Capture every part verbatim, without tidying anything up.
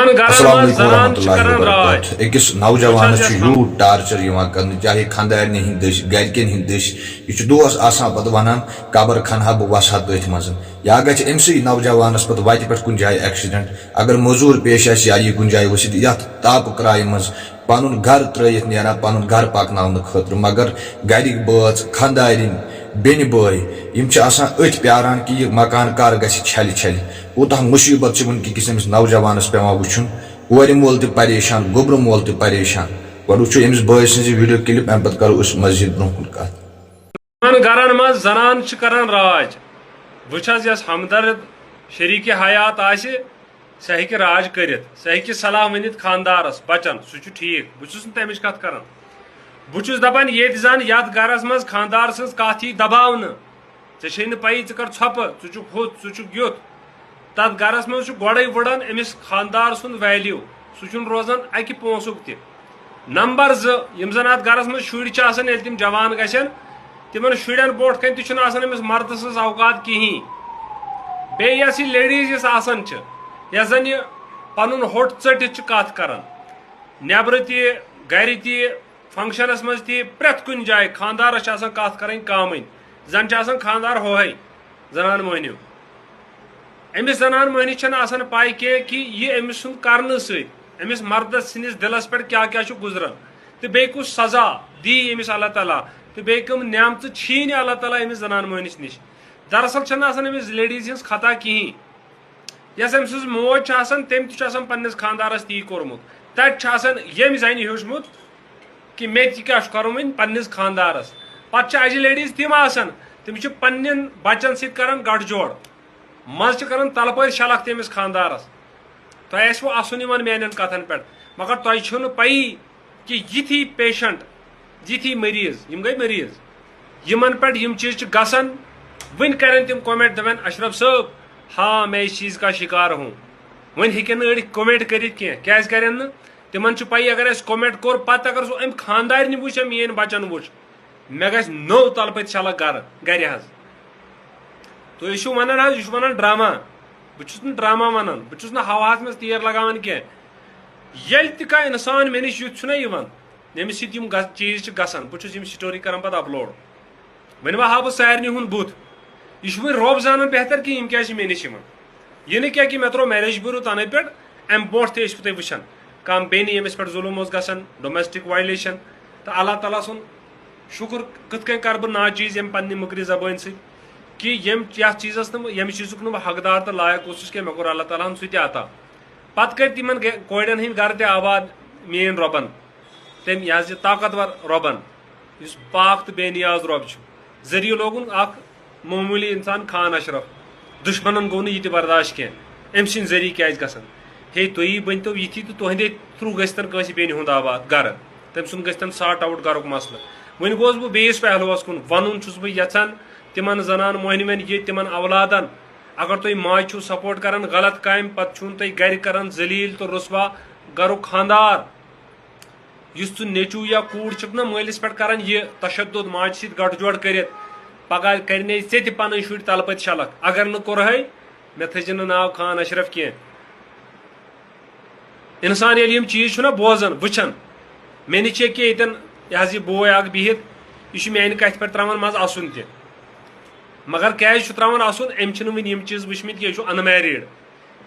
السلام علیکم ورحمۃ اللہ وبرکاتہ۔ أکِس نوجوانس چھُ یوٗت ٹارچر یِوان کرنہٕ، چاہے خانٛدارنہِ ہٕنٛدۍ دٔسۍ، گرِکٮ۪ن ہٕنٛدۍ دٔسۍ۔ یہِ چھُ دۄہس آسان پتہٕ ونان، "قبر کھنہٕ ہا بہٕ، وسہٕ ہا تٔتھۍ منٛز۔" یا گژھِ أمۍ سٕے نوجوانس پتہٕ وتہِ پٮ۪ٹھ کُنہِ جایہِ ایکسیڈنٹ۔ اگر موٚزوٗر پیش آسہِ یا یہِ کُنہِ جایہِ ؤسِتھ، یتھ تاپہٕ کرایہِ منٛز پنُن گرٕ ترٲیِتھ نیران، پنُن گرٕ پکناونہٕ خٲطرٕ۔ مگر گرِکۍ بٲژ، خانٛدارِنۍ، بیٚنہِ بٲے، یِم چھِ آسان أتھۍ پیاران کہِ یہِ مکان کر گژھِ چھلہِ چھلہِ۔ کوٗتاہ مُصیٖبت چھِ وٕنکیٚکِس أمِس نوجوانَس پٮ۪وان وٕچھُن، کورِ مول تہِ پریشان، گوٚبرٕ مول تہِ پریشان۔ گۄڈٕ وٕچھو أمِس بٲے سٕنٛز یہِ ویڈیو کلپ، اَمہِ پتہٕ کرو أسۍ مزید برونٛہہ کُن کتھ۔ یِمن گرن منٛز زنان چھِ کران راج۔ وٕچھ حظ، یۄس ہمدرد شریٖکہِ حیات آسہِ، سۄ ہیٚکہِ راج کٔرِتھ، سۄ ہیٚکہِ صلاح ؤنِتھ خانٛدارس، بچن، سُہ چھُ ٹھیٖک، بہٕ چھُس نہٕ تمِچ کتھ کران۔ بہٕ چھُس دپان، ییٚتہِ زن یتھ گرس منٛز خانٛدار سٕنٛز کتھ یی دباونہٕ، ژےٚ چھے نہٕ پَیی، ژٕ کر ژھۄپہٕ، ژٕ چھُکھ ہُتھ، ژٕ چھُکھ یُتھ۔ تَتھ گرَس منٛز چھُ گۄڈَے وُڑان أمِس خانٛدار سُنٛد ویلیو۔ سُہ چھُنہٕ روزان اَکہِ پونٛسُک تہِ۔ نمبر زٕ، یِم زَن اَتھ گرَس منٛز شُرۍ چھِ آسان، ییٚلہِ تِم جوان گژھن، تِمَن شُرٮ۪ن برونٛٹھ کَنہِ تہِ چھُنہٕ آسان أمِس مردٕ سٕنٛز اوقات کِہیٖنۍ۔ بیٚیہِ یۄس یہِ لیڈیٖز یۄس آسان چھِ، یۄس زَن یہِ پَنُن ہوٚٹ ژٔٹِتھ چھِ کَتھ کَران، نٮ۪برٕ تہِ، گَرِ تہِ، فنکشنس منٛز تہِ، پرٛٮ۪تھ کُنہِ جایہِ خانٛدارس چھِ آسان کتھ کرٕنۍ کامٕنۍ، زن چھِ آسان خانٛدار ہوہے زنان مۄہنیو۔ أمِس زنان مۄہنِس چھنہٕ آسان پاے کینٛہہ کہِ یہِ أمِس سُنٛد کرنہٕ سۭتۍ أمِس مردس سٕنٛدِس دِلس پٮ۪ٹھ کیٛاہ کیٛاہ چھُ گُزران، تہٕ بیٚیہِ کُس سزا دی أمِس اللہ تعالیٰ، تہٕ بیٚیہِ کٕم نعمژٕ چھیی نہٕ اللہ تعالیٰ أمِس زنان مۄہنِس نِش۔ دراصل چھنہٕ آسان أمِس لیڈیز ہٕنٛز خطا کِہیٖنۍ۔ یۄس أمۍ سٕنٛز موج چھِ آسان، تٔمۍ تہِ چھُ آسان پننِس خانٛدارس تی کوٚرمُت۔ تتہِ چھُ آسان ییٚمۍ زنہِ ہیوٚچھمُت کہِ مےٚ تہِ کیٛاہ چھُ کرُن وۄنۍ پننِس خانٛدارس۔ پتہٕ چھِ اجہِ لیڈیز تِم آسان، تِم چھِ پننٮ۪ن بچن سۭتۍ کران گٹھ جوڑ، منٛزٕ چھِ کران تلہٕ پٲرۍ شلکھ تٔمِس خانٛدارس۔ تۄہہِ آسِوٕ اسُن یِمن میانٮ۪ن کتھن پٮ۪ٹھ، مگر تۄہہِ چھُو نہٕ پیی کہِ یِتھی پیشنٹ، یِتھی مریض، یِم گٔے مریض، یِمن پٮ۪ٹھ یِم چیٖز چھِ گژھان۔ وٕنۍ کرن تِم کومنٹ، دپن، "اشرف صٲب، ہاں، میں اس چیز کا شکار ہوں۔" وۄنۍ ہیٚکن نہٕ أڑۍ کومنٹ کٔرِتھ کینٛہہ۔ کیٛازِ کرن نہٕ؟ تِمن چھُ پَیی، اگر اَسہِ کومنٹ کوٚر، پتہٕ اگر سُہ أمۍ خانٛدارنہِ وٕچھ یا میٲنۍ بچن وٕچھ، مےٚ گژھِ نوٚو تلہٕ پٔتۍ شلکھ گرٕ، گرِ حظ۔ تُہۍ چھِو ونان حظ، یہِ چھُ ونان ڈرامہ۔ بہٕ چھُس نہٕ ڈرامہ ونان، بہٕ چھُس نہٕ ہواہس منٛز تیر لگاوان کینٛہہ۔ ییٚلہِ تہِ کانٛہہ انسان مےٚ نِش یُتھ چھُنہ یِوان، ییٚمِس سۭتۍ یِم گژھ-، چیٖز چھِ گژھان، بہٕ چھُس یِم سٹوری کران پتہٕ اپلوڈ۔ وۄنۍ وۄنۍ ہاوٕ بہٕ سارنٕے ہُنٛد بُتھ۔ یہِ چھُ وۄنۍ رۄب زانان بہتر کہِ یِم کیٛازِ چھِ مےٚ نِش یِوان۔ یہِ نہٕ کینٛہہ کہِ مےٚ ترٛوو میریج بیوٗرو تَنَے پٮ۪ٹھ، اَمہِ برونٛٹھ تہِ ٲسِو تُہۍ وٕچھان، کانٛہہ بیٚنہِ ییٚمِس پٮ۪ٹھ ظُلُم اوس گژھان، ڈومیسٹک وایلیشن، تہٕ اللہ تعالیٰ سُنٛد شُکُر کِتھ کٔنۍ کَرٕ بہٕ ناچیٖز ییٚمہِ پننہِ مٔکرِ زبٲنۍ سۭتۍ، کہِ ییٚمہِ یَتھ چیٖزَس نہٕ بہٕ، ییٚمہِ چیٖزُک نہٕ بہٕ حقدار تہٕ لایق اوسُس کینٛہہ، مےٚ کوٚر اللہ تعالیٰ ہَن سُہ تہِ عطا۔ پَتہٕ کٔرۍ تِمَن گے-، کورٮ۪ن ہٕنٛدۍ گَرٕ تہِ آباد میٛٲنۍ رۄبَن، تٔمۍ یہِ حظ یہِ طاقتور رۄبَن، یُس پاک تہٕ بے نیاز رۄب چھُ۔ ذٔریعہٕ لوگُن اکھ معموٗلی انسان خان اشرف۔ دُشمنن گوٚو نہٕ یہِ تہِ برداشت کینٛہہ۔ أمۍ سٕنٛدۍ ذٔریعہٕ کیٛازِ گژھن؟ ہے، تُہی بٔنۍتو یِتھی تہٕ تُہنٛدے through گژھِ تن کٲنٛسہِ بیٚنہِ ہُنٛد آباد گرٕ۔ تٔمۍ سُنٛد گژھِ تن sort out گرُک مسلہٕ۔ وۄنۍ گوس بہٕ بیٚیِس پہلوَس کُن۔ وَنُن چھُس بہٕ یژھان تِمن زنان مۄہنوٮ۪ن یہِ، تِمن اولادن، اگر تُہۍ ماجہِ چھِو support کران غلط کامہِ، پتہٕ چھُو تُہۍ گرِ کران ذلیل تہٕ رسوا گرُک خاندار۔ یُس ژٕ نیٚچوٗ یا کوٗر چھُکھ نہ مٲلِس پٮ۪ٹھ کران یہِ تشدد، ماجہِ سۭتۍ گٹہٕ جوڑ کٔرِتھ، پگاہ کرنے ژےٚ تہِ پنٕنۍ شُرۍ تلہٕ پٔتۍ شلکھ۔ اگر نہٕ کوٚرہے، مےٚ تھٲیزِ نہٕ ناو خان اشرف کینٛہہ۔ انسان ییٚلہِ یِم چیٖز چھُنہ بوزان، وٕچھان، مےٚ نِش چھِ ییٚکیٛاہ ییٚتٮ۪ن یہِ حظ یہِ بوے اکھ بِہِتھ، یہِ چھُ میانہِ کتھِ پٮ۪ٹھ تراوان منٛزٕ اسُن تہِ۔ مگر کیازِ چھُ تراوان اسُن؟ أمۍ چھِنہٕ وٕنہِ یِم چیٖز وٕچھمٕتۍ کینٛہہ، یہِ چھُ unmarried۔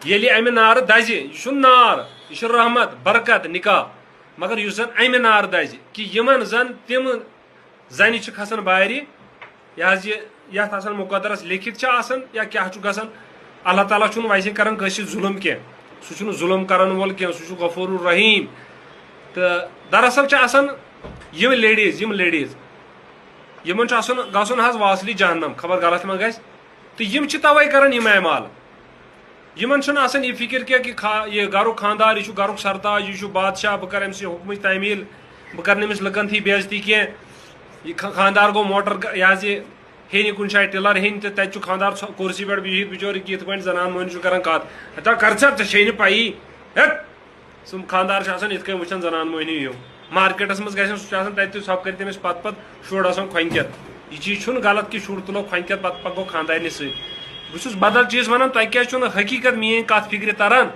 ییٚلہِ امہِ نارٕ دزِ، یہِ چھُنہٕ نار، یہِ چھُ رحمت، برکت، نکاح۔ مگر یُس زن امہِ نار دزِ، کہِ یِمن زن تِم زنہِ چھِ کھسان بارِ، یہِ حظ یہِ یتھ آسان مقدرس لیکھِتھ چھِ آسان یا کیٛاہ چھُ گژھان، اللہ تعالیٰ چھُنہٕ ویسے کران کٲنٛسہِ ظُلم کینٛہہ، سُہ چھُنہٕ ظُلم کرن وول کینٛہہ، سُہ چھُ غفور الرحیم۔ تہٕ دراصل چھِ آسان یِم لیڈیٖز، یِم لیڈیٖز، یِمن چھُ آسان گژھُن حظ واصلی جہنم، خبر غلط ما گژھِ۔ تہٕ یِم چھِ توے کران یِم اعمال۔ یِمن چھُنہٕ آسان یہِ فکر کینٛہہ کہِ خا-، یہِ گرُک خاندار، یہِ چھُ گرُک سرتاج، یہِ چھُ بادشاہ، بہٕ کرٕ أمۍ سٕنٛدِ حُکمٕچ تعمیٖل، بہٕ کرٕ نہٕ أمِس لُکن تھی بے عزتی کینٛہہ۔ یہِ خا-، خاندار گوٚو موٹر گا-، یہِ حظ یہِ ہیٚنہِ کُنہِ جایہِ ٹِلر ہیٚنہِ تہٕ تتہِ چھُ خاندار ژھۄ-، کُرسی پٮ۪ٹھ بِہِتھ بِچور کِتھ پٲٹھۍ زنان مۄہنیو چھُ کران کتھ۔ ہتا کر ژےٚ، ژےٚ چھے نہٕ پیی۔ ہیٚٹ! سُہ خاندار چھُ آسان یِتھ کٔنۍ وٕچھان زنان مۄہنیو ہیوٗ۔ مارکیٹس منٛز گژھن، سُہ چھُ آسان تتہِ تہِ ژھۄپہٕ کٔرِتھ تٔمِس پتہٕ پتہٕ شُر آسان کھۄنہِ کٮ۪تھ۔ یہِ چیٖز چھُنہٕ غلط کہِ شُر تُلو کھۄنہِ کٮ۪تھ پتہٕ پکو خاندارنہِ سۭتۍ۔ بہٕ چھُس بدل چیٖز ونان، تۄہہِ کیازِ چھُو نہٕ حقیٖقت میٲنۍ کتھ فکرِ تران؟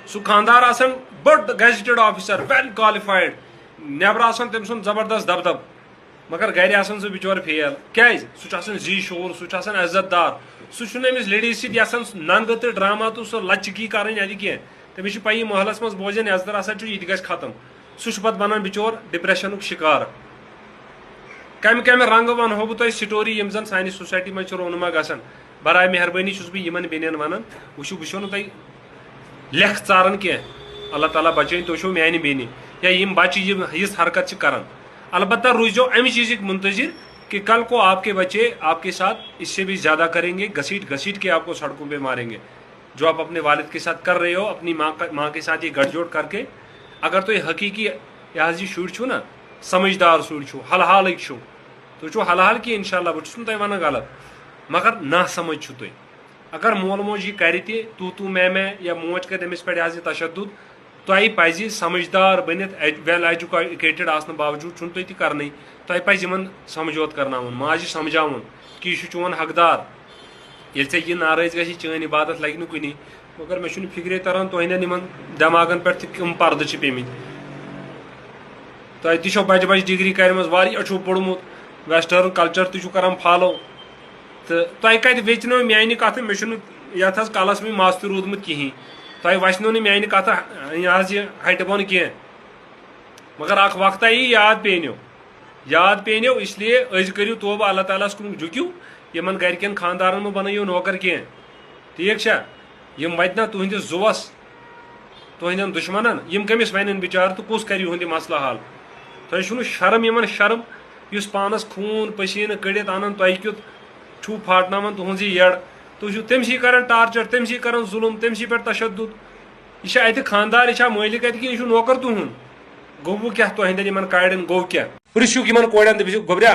سُہ خانٛدار آسان بٔڑ gazetted officer, well qualified, نٮ۪برٕ آسان تٔمۍ سُنٛد زبردست دبدب، مگر گرِ آسان سُہ بِچور فیل۔ کیازِ؟ سُہ چھُ آسان ذی شعوٗر، سُہ چھُ آسان عزت دار، سُہ چھُنہٕ أمِس ladies سۭتۍ یژھان سُہ ننٛگہٕ تہٕ ڈرامہ تہٕ سۄ لچکی کرٕنۍ اَتہِ کینٛہہ۔ تٔمِس چھِ پَیی محلس منٛز بوزن یزدر ہسا چھُ، یہِ تہِ گژھِ ختم۔ سُہ چھُ پتہٕ بنان بِچور depressionُک شکار۔ کمہِ کمہِ رنگہٕ ونہو بہٕ تۄہہِ story، یِم زن سانہِ society منٛز چھِ رونما گژھان۔ برائے مہربٲنی چھُس بہٕ یِمن بیٚنٮ۪ن ونان، وٕچھِو، بہٕ چھُسو نہٕ تۄہہِ لیکھ ژاران کینٛہہ۔ اللہ تعالیٰ بچٲیِن، تُہۍ چھِو میانہِ بیٚنہِ، یا یِم بچہِ یِم یِژھ حرکت چھِ کران۔ البتہ روٗزیو امہِ چیٖزٕکۍ منتظر کہ کل کو آپ کے بچے آپ کے ساتھ اس سے بھی زیادہ کریں گے، گھسیٹ گھسیٹ کے آپ کو سڑکوں پہ ماریں گے۔ جو آپ اپنے والد کے ساتھ کر رہے ہو، اپنی ماں کا، ماں کے ساتھ یہ گٹھ جوڑ کر کے، اگر تُہۍ حقیقی یہِ حظ یہِ شُرۍ چھِو نا، سمجھدار شُرۍ چھِو، حل حالٕکۍ چھِو، تُہۍ چھِو حل حال کہِ انشاءاللہ، بہٕ چھُس نہٕ تۄہہِ ونان غلط، مگر ناسمجھ چھِو تُہۍ۔ اگر مول موج یہِ کرِ تہِ، تو تو میں میں، یا موج کرِ تٔمِس پٮ۪ٹھ یہِ حظ یہِ تشدد، تۄہہِ پزِ سمجھدار بٔنِتھ، ایج-، well educated آسنہٕ باوجوٗد چھُنہٕ تُہۍ تہِ کرنٕے۔ تۄہہِ پزِ یِمن سمجھوتہٕ کرناوُن، ماجہِ سمجھاوُن کہِ یہِ چھُ چون حقدار۔ ییٚلہِ ژےٚ یہِ ناراض گژھِ، چٲنۍ عبادت لگہِ نہٕ کُنی۔ مگر مےٚ چھُنہٕ فِکرے تران تُہنٛدٮ۪ن یِمن دٮ۪ماغن پٮ۪ٹھ تہِ کٕم پردٕ چھِ پیٚمٕتۍ۔ تۄہہِ تہِ چھو بجہِ بجہِ ڈگری کرِمژ، واریاہ چھُو پوٚرمُت، western culture تہِ چھُو کران follow۔ تہٕ تۄہہِ کتہِ ویژنو میانہِ کتھٕ؟ مےٚ چھُنہٕ یتھ حظ کلس منٛز مس تہِ روٗدمُت کِہینۍ۔ تۄہہِ وژھنو نہٕ میانہِ کتھٕ یہِ حظ یہِ ہٹہِ بۄن کینٛہہ۔ مگر اکھ وقتا یی یاد پیٚنیو، یاد پیٚنیو، اس لیے أزۍ کٔرِو توبہٕ، اللہ تعالیٰ ہس کُن جُکِو، یِمن گرِکٮ۪ن خاندارن مہ بنٲیِو نوکر کینٛہہ۔ ٹھیٖک چھا؟ یِم وتہِ نا تُہنٛدِس زُوس، تُہنٛدٮ۪ن دُشمنن، یِم کٔمِس ونن بِچارٕ تہٕ کُس کرِ یِہُنٛد یہِ مسلہٕ حل؟ تۄہہِ چھُنہٕ شرم یِوان، شرم، یُس پانس خوٗن پسیٖنہٕ کٔڑِتھ انان، تۄہہِ کیُتھ چھُو پھاٹناوان تُہنٛز یہِ یٔڑ؟ تُہۍ چھِو تٔمسٕے کران torture، تٔمسٕے کران ظلم، تٔمسٕے پٮ۪ٹھ تشدد۔ یہِ چھا اتہِ خاندار، یہِ چھا مٲلِک اتہِ کِنہٕ یہِ چھُ نوکر تُہُنٛد؟ گوٚو کیٛاہ تُہنٛدٮ۪ن یِمن کاڑٮ۪ن، گوٚو کیٛاہ؟ پرژھِو یِمن کورٮ۪ن، دٔپِو، گوٚبریا،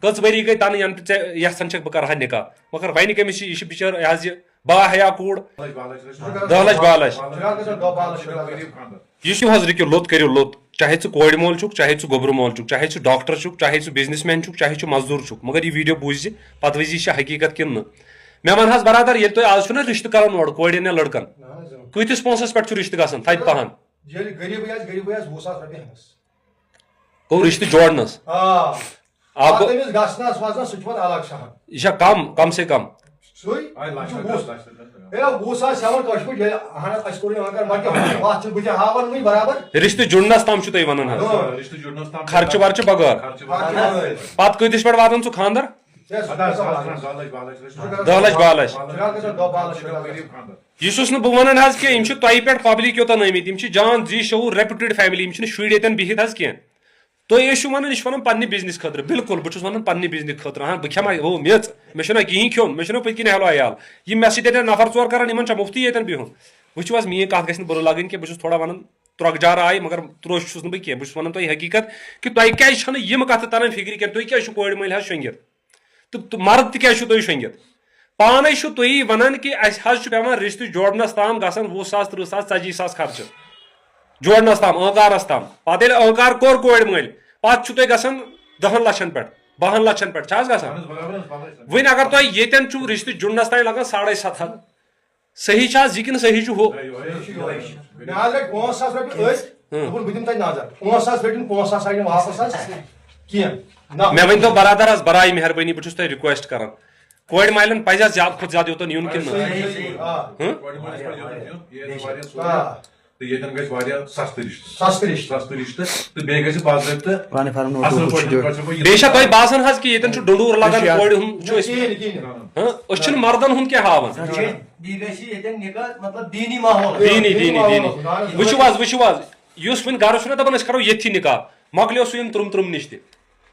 کٔژ ؤری گٔے تنہٕ ینہٕ پٮ۪ٹھ ژےٚ یژھان چھکھ بہٕ کرٕ ہا نکاح؟ مگر وۄنۍ کٔمِس چھِ، یہِ چھِ بِچٲر یہِ حظ یہِ با حیا کوٗر، دہ لچھ باہ لچھ۔ یہِ چھُ حظ رُکِو، لوٚت کٔرِو لوٚت، چاہے ژٕ کورِ مول چھُکھ، چاہے ژٕ گوٚبرٕ مول چھُکھ، چاہے ژٕ ڈاکٹر چھُکھ، چاہے ژٕ businessman چھُکھ، چاہے ژٕ مزدوٗر چھُکھ، مگر یہِ video بوٗزِ، پتہٕ وٕچھ زِ یہِ چھا حقیٖقت کِنہٕ نہٕ۔ مےٚ وَن حظ برادر، ییٚلہِ تُہۍ آز چھُو نہ رِشتہٕ کران اورٕ کورٮ۪ن یا لڑکن، نہ حظ، اۭں۔ کۭتِس پونٛسس پٮ۪ٹھ چھُ رِشتہٕ گژھان؟ تھدِ پہن۔ ییٚلہِ غریٖبٕے آسہِ، غریٖبٕے آسہِ، وُہ ساس رۄپیہِ ہٮ۪نس۔ گوٚو رِشتہٕ جوڑنس۔ آ۔ اکھ پتہٕ گوٚو أمِس گژھنس وژنس، سُہ چھُ پتہٕ الگ شہر۔ یہِ چھا کم، کم سے کم؟ سُے۔ آے لچھ یہِ چھُ رۄپیہِ، وُہ۔ لچھ رۄپیہِ۔ ہے، وُہ ساس ہٮ۪وان کٲشِر پٲٹھۍ، ییٚلہِ اہن حظ، اَسہِ کوٚر یہِ وۄنۍ کر، وۄنۍ کیٛاہ وَنہٕ؟ وَتھ چھِ بہٕ تہِ ہاوان وٕنہِ برابر۔ رِشتہٕ جُڑنَس تام چھُ تۄہہِ وَنان حظ۔ آ۔ رِشتہٕ جُڑنَس تام چھُ خرچہٕ ورچہٕ بغٲر۔ خرچہٕ ورچہٕ۔ خرچہٕ بغٲر۔ پتہٕ کۭتِس پٮ۪ٹھ واتان سُہ خانٛدر؟ ژےٚ سُہ پَتہٕ حظ، پَتہٕ حظ، دَہ لَچھ، باہ لَچھ رۄپیہِ۔ دَہ لَچھ، باہ لَچھ۔ ژٕ کَر گژھان دَہ باہ لَچھ رۄپیہِ؟ دَہ لَچھ، باہ لَچھ۔ یہِ چھُس نہٕ بہٕ وَنان حظ کینٛہہ، یِم چھِ تۄہہِ پٮ۪ٹھ public یوتَن آمٕتۍ، یِم چھِ جان ذی شعوٗر reputed family، یِم چھِنہٕ شُرۍ ییٚتٮ۪ن بِہِتھ حظ کینٛہہ۔ تُہۍ ٲسِو وَنان، یہِ چھُ وَنان پننہِ business خٲطرٕ۔ بِلکُل، بہٕ چھُس وَنان پننہِ business خٲطرٕ۔ ہاں، بہٕ کھٮ۪مہٕ ہا، ہُہ، میٚژ، مےٚ چھُنہ کِہیٖنۍ کھیوٚن، مےٚ چھُنہ پٔتۍ کِنۍ ہیلو عیال۔ یِم مےٚ سۭتۍ ییٚتٮ۪ن نفر ژور کران، یِمن چھا مُفتٕے ییٚتٮ۪ن بِہُن؟ وٕچھِو حظ، میٛٲنۍ کَتھ گژھِ نہٕ بُرٕ لَگٕنۍ کینٛہہ، بہٕ چھُس تھوڑا وَنان ترٛۄکھ جارٕ آیہِ، مگر ترٛوش چھُس نہٕ بہٕ کینٛہہ۔ بہٕ چھُس وَنان تۄہہِ حقیٖقت کہِ تۄہہِ کیٛازِ چھَنہٕ یِم کَتھٕ تَران فِکرِ کینٛہہ؟ تُہۍ کیٛازِ چھِو کورِ مٲلۍ حظ شۄنٛگِتھ؟ تہٕ، تہٕ مرد تہِ کیٛازِ چھِو تُہۍ شۄنٛگِتھ؟ پانے چھِو تُہی ونان کہِ اسہِ حظ چھُ پٮ۪وان رشتہٕ جوڑنس تام گژھان وُہ ساس، ترٕٛہ ساس، ژتجی ساس خرچہٕ۔ جوڑنس تام، اہنکارس تام۔ پتہٕ ییٚلہِ اہنکار کوٚر کورِ مٲلۍ، پتہٕ چھُ تۄہہِ گژھان دہن لچھن پٮ۪ٹھ، باہن لچھن پٮ۪ٹھ۔ چھا حظ گژھان؟ اہن حظ، برابر حظ، پتہٕ حظ۔ وۄنۍ اگر تۄہہِ ییٚتٮ۪ن چھُو رشتہٕ جُڑنس تام لگان ساڑے ستھ ہتھ، صحیح چھا حظ یہِ کِنہٕ صحیح چھُ ہُہ؟ یِہوٚے، یِہوٚے، یِہوٚے۔ مےٚ حظ لٔگۍ پانٛژھ ساس رۄپیہِ أتھۍ۔ ہُم۔ دوٚپُن، بہٕ دِمہٕ تۄہہِ نظر۔ پانٛژھ ساس رٔٹِن، پانٛژھ ساس ژھانٛڈِن واپس حظ۔ کینٛہہ۔ نہ۔ مےٚ ؤنۍتو برادر حظ، برائے مہربٲنی، بہٕ چھُس تۄہہِ request کران۔ کورِ مالٮ۪ن پزِ حظ زیادٕ کھۄتہٕ زیادٕ یوٚتَن یُن کِنہٕ نہٕ؟ صحیح، صحیح، آ۔ ہُم؟ کورِ مالِس پزِ یوٚتَن یُن، یہِ آسہِ واریاہ سورُے۔ آ۔ تہٕ ییٚتٮ۪ن گژھِ واریاہ سستہٕ رِشتہٕ۔ سستہٕ رِشتہٕ۔ سستہٕ رِشتہٕ۔ تہٕ بیٚیہِ گژھِ باضٲبطہٕ پرٛانہِ فارمہِ اَصٕل اوترٕ پٲٹھۍ وٕچھِو۔ پَتہٕ چھِ پَتہٕ یہِ بیٚیہِ چھا تۄہہِ باسان حظ کہِ ییٚتٮ۪ن چھُ ڈُنڈوٗر لگان، نہ، کورِ ہُنٛد چھُ أسۍ، کِہیٖنۍ، کِہیٖنۍ۔ ہاں، أسۍ چھِنہٕ مردن ہُنٛد کینٛہہ ہاوان۔ نہ، نہ۔ یہِ گژھِ ییٚتٮ۪ن نِکاح، مطلب، دیٖنی ماحول۔ دیٖنی، دیٖنی، دیٖنی۔ وٕچھِو حظ، وٕچھِو حظ، یُس وۄنۍ گرٕ چھُنہ دَپان أسۍ کَرو ییٚتھی نِکاح، مۄکلیو سُہ یِم ترُم ترُم نِش تہِ۔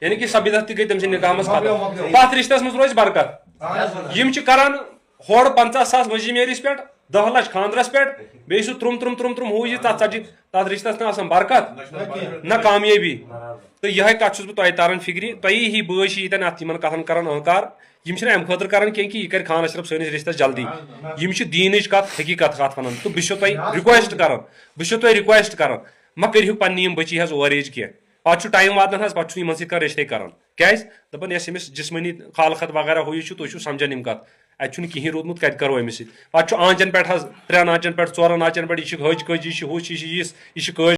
یعنی کہِ سۄ بدعت تہِ گٔے تٔمۍ سٕنٛدِ نِکاحَس منٛز ختم۔ مۄکلیو، مۄکلیو۔ پَتھ رِشتَس منٛز روزِ برکت۔ اہن حظ۔ یِم چھِ کَران ہورٕ پنٛژاہ ساس مٔنٛزِم یٲرِس پٮ۪ٹھ، دَہ لَچھ خانٛدرَس پٮ۪ٹھ، بیٚیہِ سُہ ترُم ترُم ترُم ترُم ہُہ یہِ، تَتھ ژَتجی، تَتھ رِشتَس نہٕ آسان برکت، نہ کینٛہہ۔ نہ کامیٲبی۔ برابر۔ تہٕ یِہوٚے کَتھ چھُس بہٕ تۄہہِ تاران فِکرِ، تۄہی ہی بٲے چھِ ییٚتٮ۪ن اَتھ یِمَن کَتھَن کَران اہنکار۔ یِم چھِنہٕ اَمہِ خٲطرٕ کَران کینٛہہ کہِ یہِ کَرِ خان اشرف سٲنِس رِشتَس جلدی۔ نہ، نہ۔ یِم چھِ دیٖنٕچ کَتھ، حقیٖقت کَتھ وَنان۔ تہٕ بہٕ چھُسو تۄہہِ مےٚ حظ request کوٚر۔ کَران، بہٕ چھُسو تۄہہِ request کَران، مہ کٔرِو پنٛنہِ یِم بٔچی حظ اورٕ ایج کینٛہہ۔ پَتہٕ چھُ time واتان حظ، پَتہٕ چھُنہٕ یِمَن سۭتۍ کانٛہہ رِشتے کَران۔ کیٛازِ؟ دَپان یۄس أمِس جسمٲنی خالقت وغیرہ ہُہ یہِ چھُ، تُہۍ چھِو سَمجھان یِم کَتھ۔ اَتہِ چھُنہٕ کِہیٖنۍ روٗدمُت، کَتہِ کَرو أمِس سۭتۍ؟ پَتہٕ چھُ آنٛچَن پٮ۪ٹھ حظ، ترٛٮ۪ن آنٛچَن پٮ۪ٹھ، ژورَن آنٛچَن پٮ۪ٹھ، یہِ چھِ حٔج کٔج، یہِ چھِ ہُہ، یہِ چھِ یِژھ، یہِ چھِ کٲج